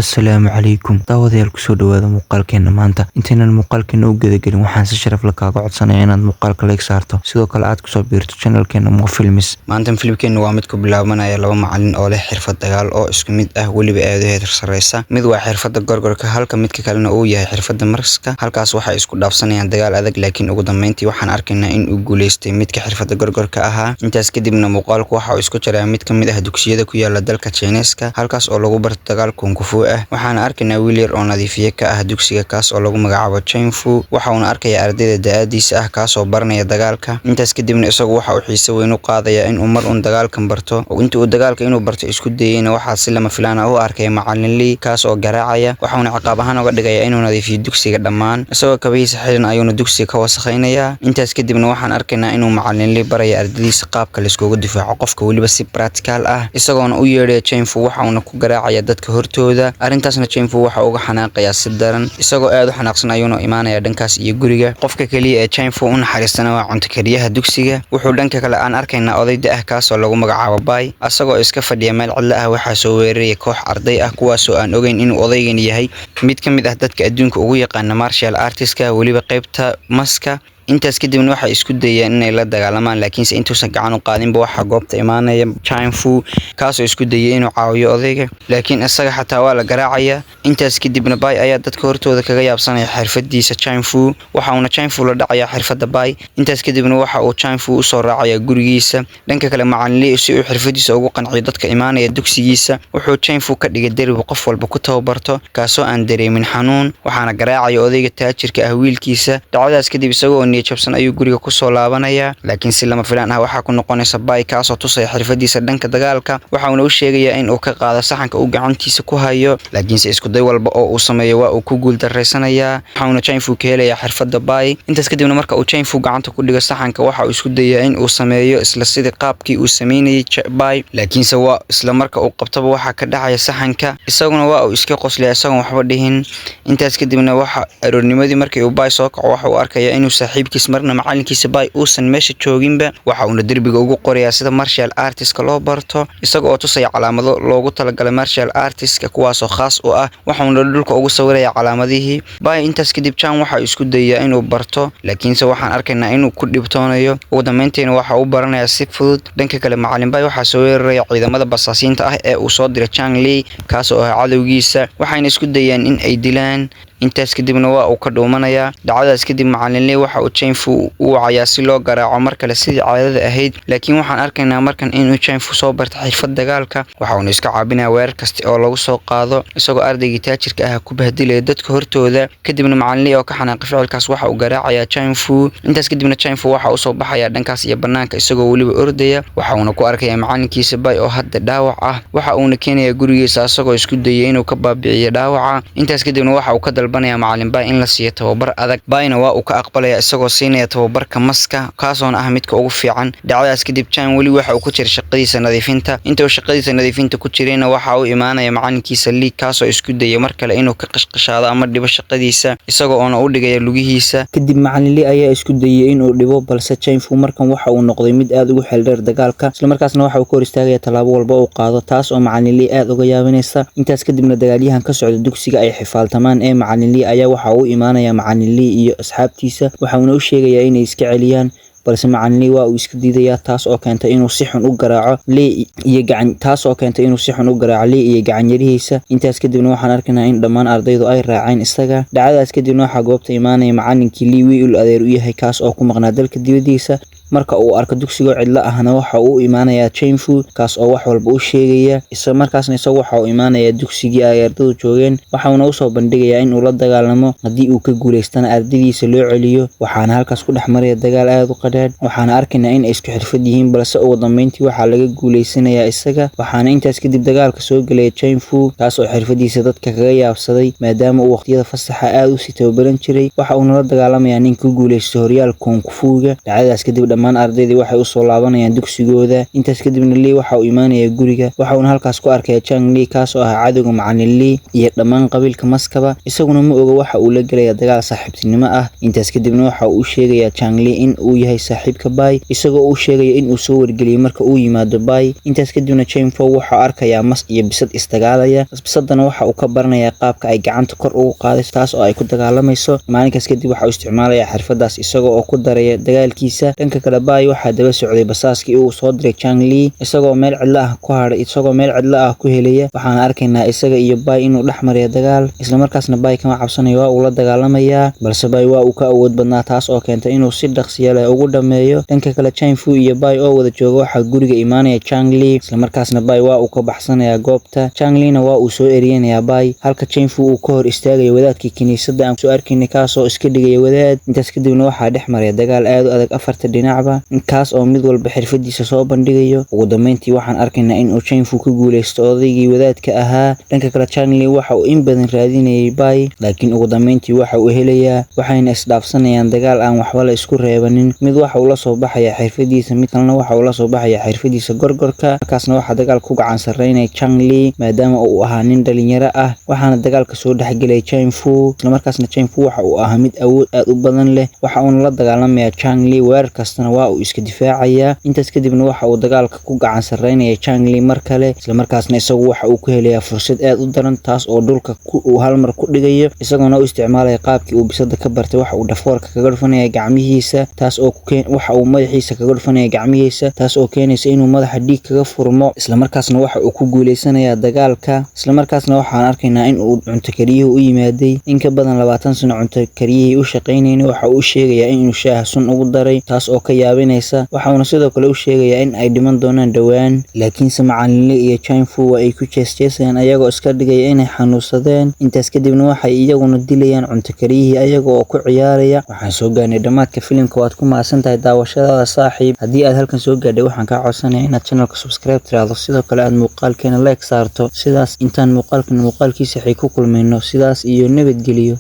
Assalaamu calaykum daawadayaal, kusoo dhawaada muuqaalkeena maanta. Intaynan muuqaalkeena u gudagelin, waxaan si sharaf leh kaaga codsanayaa inaad muuqaalka like saarto, sidoo kale aad kusoo biirto channelkeena Mo Films. Maanta filimkeenu waa mid ku bilaabanaya laba macalin oo leh xirfad dagaal oo isku mid ah, weliba aad u heer sareysa. Mid waa xirfadda gorgorka, halka midka kalena uu yahay xirfadda maska. Halkaas waxay isku dhaafsanayaan dagaal adag, laakiin ugu dambeyntii waxaan arkaynaa in uu guuleystay midka xirfadda gorgorka ahaa. Intaas kadibna muuqaalku waxa uu isku jiraa mid ka mid ah dugsiyada ku yaala dalka Chineska, halkaas oo lagu barto dagaal kung fu ah. Waxaana arkaynaa wiil yar oo nadiifiye ka ah dugsiga, kaas oo lagu magacaabo Chen Fu. Waxa uuna arkayaa ardayda da'diisa ah, kaasoo baranaya dagaalka. Intaas kadibna isagu waxa uu xiise weyn u qaadayaa in uu mar uun dagaalkan barto. Inta uu dagaalka inuu barto isku dayayna, waxaa si lama filaan ah u arkaya macalin Lee, kaas oo garaacaya. Waxa uuna ciqaab ahaan uga dhigayaa inuu nadiifiyo dugsiga dhammaan. Isagoo kabihiisa xiran ayuuna dugsiga ka wasakhaynayaa. Intaas kadibna waxaan arkaynaa inuu macalin Lee baraya ardaydiisa qaabka la iskugu difaaco qofka, weliba si practical ah, isagoona u yeedhaya Chen Fu. Waxa uuna ku garaacaya dadka hortooda. Arrintaasna Chen Fu waxa uga xanaaqayaa si daran. Isagoo aad u xanaaqsan ayuuna imaanaya dhankaas iyo guriga. Qofka kaliya ee Chen Fu u naxariistana waa cunto kariyaha dugsiga. Wuxuu dhanka kale aan arkaynaa oday da' ah, kaasoo lagu magacaabo Bai, asagoo iska fadhiya meel cidlo ah. Waxaa soo weeraraya koox arday ah, kuwaasoo aan ogeyn inuu odaygan yahay mid ka mid ah dadka adduunka ugu yaqaana martial artist-ka, weliba qaybta maska. Intaas kadibna waxay isku dayayaan inay la dagaalamaan, laakiinse intuusan gacan u qaadinba waxaa goobta imaanaya Chen Fu, kaasoo isku dayay inuu caawiyo odayga, laakiin isaga xataa waa la garaacayaa. Intaas kadibna Bai ayaa dadka hortooda kaga yaabsanaya xirfadiisa Chen Fu. Waxa uuna Chen Fu la dhacayaa xirfadda Bai. Intaas kadibna waxa uu Chen Fu usoo raacayaa gurigiisa. Dhanka kale, macalin Lee, si uu xirfadiisa ugu qanciyo dadka imaanaya dugsigiisa, wuxuu Chen Fu ka dhigay derbi qof walba ku tababarto, kaasoo aan dareemin xanuun. Waxaana garaacaya odayga taajirka ah wiilkiisa. Dhacdadaas kadib, isagoo niyad jabsan ayuu guriga kusoo laabanayaa, laakiin si lama filaan ah waxaa ku noqonaysa Bai, kaasoo tusaya xirfadiisa dhanka dagaalka. Waxa uuna u sheegayaa in uu ka qaado saxanka uu gacantiisa ku hayo, laakiinse isku day walba oo uu sameeyo waa uu ku guuldareysanayaa. Waxa uuna Chen Fu ka helayaa xirfadda Bai. Intaas kadibna marka uu Chen Fu gacanta ku dhigo saxanka, waxa uu isku dayaa in uu sameeyo isla sidii qaabkii uu sameynayay Bai, laakiinse waa isla marka uu qabtaba waxaa ka dhacaya saxanka. Isaguna waa uu iska qoslaya isagoon waxba dhihin. Intaas kadibna waxa aroornimadii markii uu Bai soo kaco, waxa uu arkayaa inuu saaxiibkiis, marna macalinkiisa Bai, uusan meesha jooginba. Waxa uuna derbiga ugu qorayaa sida martial artist-ka loo barto, isaga oo tusaya calaamado loogu talagalay martial artist-ka, kuwaasoo khaas u ah. Waxauna dhulka ugu sawiraya calaamadihii Bai. Intaas kadib Chan waxa uu isku dayaa inuu barto, laakiinse waxaan arkaynaa inuu ku dhibtoonayo. Ugu dambeyntiina waxa uu baranayaa si fudud. Dhanka kale, macalin Bai waxaa soo weeraraya ciidamada basaasiinta ah ee uu soo diray Chang Li, kaas oo ah cadowgiisa. Waxayna isku dayaan in ay dilaan. Intaas kadibna waa uu ka dhuumanayaa. Dhacdadaas kadib macalin Lee waxa uu Chen Fu u wacayaa si loo garaaco mar kale sidii caadada ahayd, laakiin waxaan arkaynaa markan inuu Chen Fu soo bartay xirfad dagaalka. Waxa uuna iska caabinayaa weerar kasta oo lagu soo qaado, isagoo ardaygii taajirka ah ku bahdilaya dadka hortooda. Kadibna macalin Lee oo ka xanaaqay ficilkaas waxa uu garaacayaa Chen Fu. Intaas kadibna Chen Fu waxa uu soo baxayaa dhankaas iyo banaanka isagoo weliba ordaya. Waxa uuna ku arkayaa macalinkiisa Bai oo hadda dhaawac ah. Waxa uuna keenayaa gurigiisa, asagoo isku dayay inuu ka baabi'iyo dhaawaca. Intaas kadibna waxa uu ka dalbanaya macalin Bai in la siiyo tababar adag. Baina waa uu ka aqbalaya, isagoo siinaya tababarka maska, kaasoona ah midka ugu fiican. Dhacdadaas kadib Chan weli waxa uu ku jira shaqadiisa nadiifinta. Inta uu shaqadiisa nadiifinta ku jirayna, waxa uu imaanaya macalinkiisa Lee, kaasoo isku dayay mar kale inuu ka qashqashaado ama dhibo shaqadiisa, isagoo oona u dhigaya lugihiisa. Kadib macalin Lee ayaa isku dayay inuu dhibo, balse Chen Fu markan waxa uu noqday mid aad ugu xeeldheer dagaalka, islamarkaasna waxa uu ka hor istaagaya tallaabo walba uu qaado, taas oo macalin Lee aad uga yaabinaysa. Intaas kadibna dagaalyahan ka socda dugsiga ay xifaaltamaan ee macalin Lee ayaa waxa uu imaanaya macalin Lee iyo asxaabtiisa. Waxa uuna u sheegayaa inay iska celiyaan, balse macalin Lee waa uu iska diidayaa, taas oo keentay inuu si xun u garaaco Lee iyo gacan taas oo keentay inuu si xun u garaaco Lee iyo gacan yarihiisa. Intaas kadibna waxaan arkaynaa in dhammaan ardaydu ay raaceen isaga. Dhacdadaas kadibna waxaa goobta imaanaya macalinkii Lee wiil adeer u yahay, kaas oo ku maqnaa dalka dibadiisa. Marka uu arko dugsiga cidlo ahna, waxa uu u imaanayaa Chen Fu, kaas oo wax walba u sheegaya. Isla markaasna isagu waxa uu imaanayaa dugsigii ay ardaydu joogeen. Waxa uuna usoo bandhigayaa in uu la dagaalamo, haddii uu ka guuleystana ardaydiisa loo celiyo. Waxaana halkaas ku dhex maraya dagaal aad u qadhaadh. Waxaana arkaynaa in ay isku xirfad yihiin, balse ugu dambeyntii waxaa laga guuleysanayaa isaga. Waxaana intaas kadib dagaalka soo gelaya Chen Fu, kaas oo xirfadiisa dadka kaga yaabsaday, maadaama uu waqtiyada fasaxa aad u sii tababaran jiray. Waxa uuna la dagaalamayaa nin ku guuleystay horyaal kung fuga. Dhacdadaas kadib dhammaan Dhammaan ardaydii waxay usoo laabanayaan dugsigooda. Intaas kadibna Lee waxa uu imaanayaa guriga, waxa uuna halkaas ku arkaya Chang Lee, kaas oo ah cadowga macalin Lee iyo dhammaan qabiilka maskaba. Isaguna ma oga, waxa uu la gelaya dagaal saaxiibtinimo ah. Intaas kadibna waxa uu u sheegayaa Chang Lee in uu yahay saaxiibka Bai, isagoo u sheegaya in uu soo wargeliyay marka uu yimaado Bai. Intaas kadibna Chen Fo wuxuu arkayaa mas iyo bisad isdagaalaya. Bisadana waxa uu ka baranayaa qaabka ay gacanta kor ugu qaadayso, taas oo ay ku dagaalamayso. Maalinkaas kadib waxa uu isticmaalayaa xirfadaas, isagoo oo ku daraya dagaalkiisa. Dhanka kale, Bai waxaa daba socday basaaskii uu soo diray Chang Lee, isagoo meel cidlo ah ku hadhay, isagoo meel cidlo ah ku helaya. Waxaana arkaynaa isaga iyo Bai inuu dhex maraya dagaal, islamarkaasna Bai kama cabsanayo, waa uu la dagaalamayaa, balse Bai waa uu ka awood badnaa, taas oo keentay inuu si dhaqsiya leh ugu dhameeyo. Dhanka kale, Chen Fu iyo Bai oo wada jooga, waxaa guriga imaanaya Chang Lee, islamarkaasna Bai waa uu ka baxsanayaa goobta. Chang Lee-na waa uu soo eriyanayaa Bai, halka Chen Fu uu ka hor istaagayo wadaadkii kiniisadda aan soo arkaynay, kaasoo iska dhigaya wadaad. Intaas kadibna waxaa dhex maraya dagaal aad u adag afarta dhinacba, kaas oo mid walba xirfadiisa soo bandhigayo. Ugu dambeyntii waxaan arkaynaa in uu Chen Fu ka guuleysto odaygii wadaadka ahaa. Dhanka kale, Chang Lee waxa uu in badan raadinayay Bai, laakiin ugu dambeyntii waxa uu helayaa, waxayna isdhaafsanayaan dagaal aan waxba la isku reebanin. Mid waxa uu la soo baxayaa xirfadiisa, mid kalena waxa uu la soo baxayaa xirfadiisa gorgorka. Markaasna waxaa dagaal ku gacan sarreynaya Chang Lee, maadaama uu ahaa nin dhalinyaro ah. Waxaana dagaalka soo dhexgelay Chen Fu, islamarkaasna Chen Fu waxa uu ahaa mid awood aad u badan leh. Waxa uuna la dagaalamayaa Chang Lee, weerar kastana waa uu iska difaacayaa. Intaas kadibna waxa uu dagaalka ku gacan sarreynaya Chang Lee mar kale, islamarkaasna isagu waxa uu ku helayaa fursad aad u daran, taas oo dhulka uu hal mar ku dhigayo, isagoona u isticmaalaya qaabkii uu bisada ka bartay. Waxa uu dhafoorka kaga dhufanaya gacmihiisa, taas oo waxa uu madaxiisa kaga dhufanaya gacmihiisa, taas oo keenaysa inuu madaxa dhiig kaga furmo. Islamarkaasna waxa uu ku guuleysanayaa dagaalka. Islamarkaasna waxaan arkaynaa in uu cunto kariyuhu u yimaaday. In ka badan 20 sano cunto kariyihii u shaqaynayna waxa uu sheegayaa inuu shaaha sun ugu daray, taas oo ka yaabinaysa. Waxa uuna sidoo kale u sheegayaa in ay dhiman doonaan dhowaan, laakiinse macalin Lee iyo Chen Fu waa ay ku jeesjeesayaan, ayagoo iska dhigaya inay xanuunsadeen. Intaas kadibna waxay iyaguna dilayaan cunto kariyihii, ayaga oo ku ciyaaraya. Waxaan soo gaarnay dhammaadka filimka. Waad ku mahadsan tahay daawashadaada, saaxiib. Haddii aad halkan soo gaadhay, waxaan kaa codsanayaa inaad channelka subscribe tiraahdo, sidoo kale aad muuqaalkeena like saarto. Sidaas intaan muuqaalkan muuqaalkiisa xig ku kulmayno, sidaas iyo nabadgeliyo.